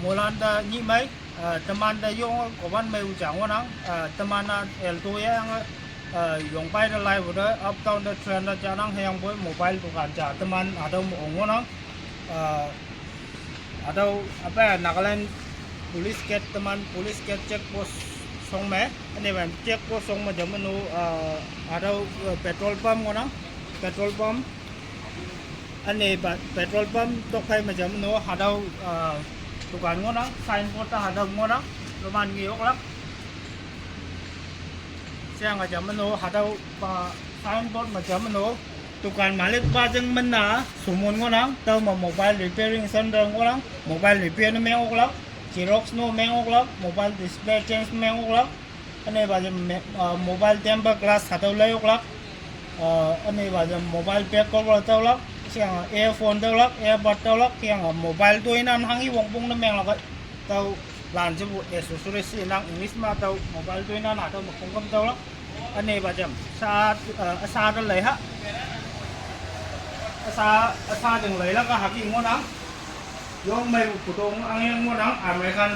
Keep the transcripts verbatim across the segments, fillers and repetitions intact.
Moilan te nyih mei, eh, teman te yong koban mei u ja ngohnang, eh, teman-a elto yang, eh, yongpai te lai pu te, uptown te train te janang hüyangpoi mobile dukan ja teman hatüo me ong ngohnang, eh, hatüo apa Nagaland police gate teman police gate check post shong me, ünepa check post shong me jam no, eh, hatüo, eh, petrol pump ngohnang, petrol pump. Ünepa petrol pump tokphei me jam no hatüo, ah, dukan ngohnang, signboard ta hatüo ngohnang, numan nge oklak. Sheyange jam no hatüopa signboard me jam no, dukan malik pa jing min-a, sumun ngohnang, tüome mobile repairing center ngohnang, mobile repair ne meng oklak, Xerox no meng oklak, mobile display change meng oklak, ünepa jam me-, ah, mobile tempered glass hatüo lei oklak, ah, ünepa jam mobile back cover tüolak, sheyange earphone tüolak, earbud tüolak, sheyange mobile toinan hanghi wongpong ne menglak, tüolan shepu accessories she nang English me tüo mobile toinan hatüo me khongküm tüolak, ünepa jam sa, eh, sa te lei ha. Sa, sa jing leilak-a haki ngohnang. Yong meipu putong angyang ngohnang, American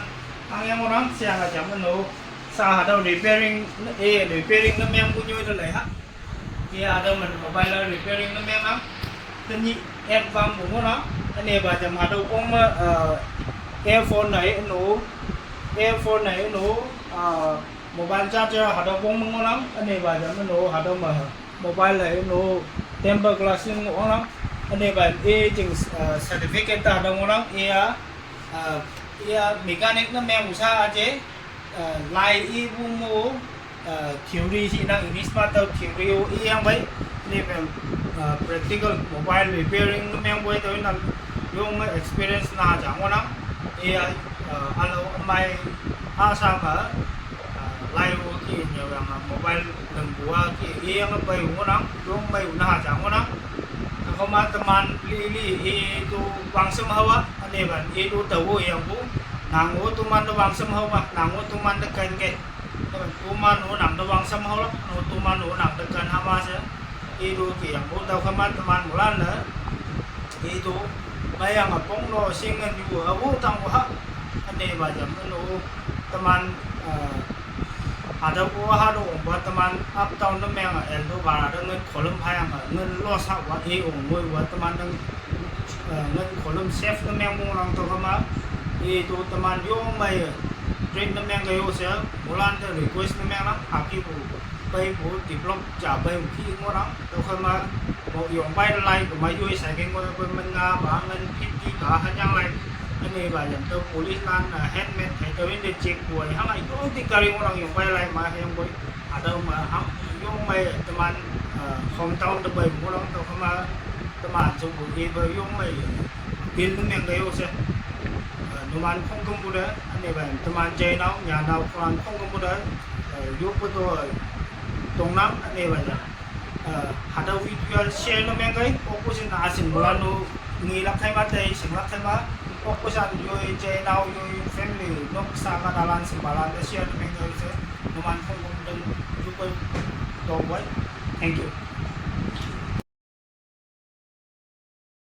angyang ngohnang, sheyange jam no. Sa hatüo repairing, eh, repairing ne mengpu nyoi te lei ha. Iya hatüo me mobile repairing ne mengnang. Tenyih app wangpu ngohnang. Ünepa jam hatüo ong me, eh, earphone ne no, earphone ne no, ah, mobile charger hatüo wong me ngohnang. Ünepa jam no hatüo me mobile ne no, tempered glass ngohnang. Ünepa i jing, eh, certificate ta hatüo ngohnang. Iya, eh, iya mechanic ne mengpu sa aje, eh, lai ipu mo, eh, theory she nang English me tüo theory-o iyangpei, ünepa, eh, practical mobile repairing ne mengpoi tüo nan yong me experience na ja ngohnang. Iya, eh, ülao ümei ha sa me, eh, lai-o ki nyüoyange mobile lingpu-a ki iyange pei ngohnang, yong mei-u na ja ngohnang. Tüoküma teman lili i to wangshem haowa, ünepa i to tao-o yangpu, nang-o toman te wangshem haowa, nang-o toman te ken ke. Teman toman-o nang te wangshem haolak, nang-o toman-o nang te ken hama she. I to kiyangpu tüoküma teman moilan-e i to meiyange pong no shinge nyu awo tangpu ha. Ünepa jam no teman, eh, hatüo-o hatüo ongpa teman uptown ne menge elto para te ngin kolüm phayange ngin loss hawa i ong ngoiwa teman te, eh, ngin kolüm save ne mengpu ngohnang tüoküma. I to teman yong mei trade ne mengke yo she, moilan te request ne mengnang, hükepu peipu develop ja peipu ki ngohnang, tüoküma mo yongpai te lai kema yoi sai ke ngoi pe men nga pa ngin fifty pa hanyang lai. Ünepa jam tüo police lan, eh, helmet hei tüo yin te check poi, hanghe yong ti kari ngohnang yongpai lai ma hüyangpoi. Hatüo me hang yong mei teman, eh, hometown te pei ngohnang tüoküma teman shepu ipe yong mei bill ne mengke yo she. Eh, numan khongkümpu te, ünepa teman jeinao, nyanao, kholan khongkümpu te, eh, yoppe to, tongnang, ünepa jam. Eh, hatüo video share ne mengkei, okpu shin-a shing moilan-o ngelak kei ma tei shinglak kei ma, okpu shan yoi jeinao yoi family noksa kahtalan shingpalan te share ne mengkei she, numan khongküm te yoppe topoi. Thank you.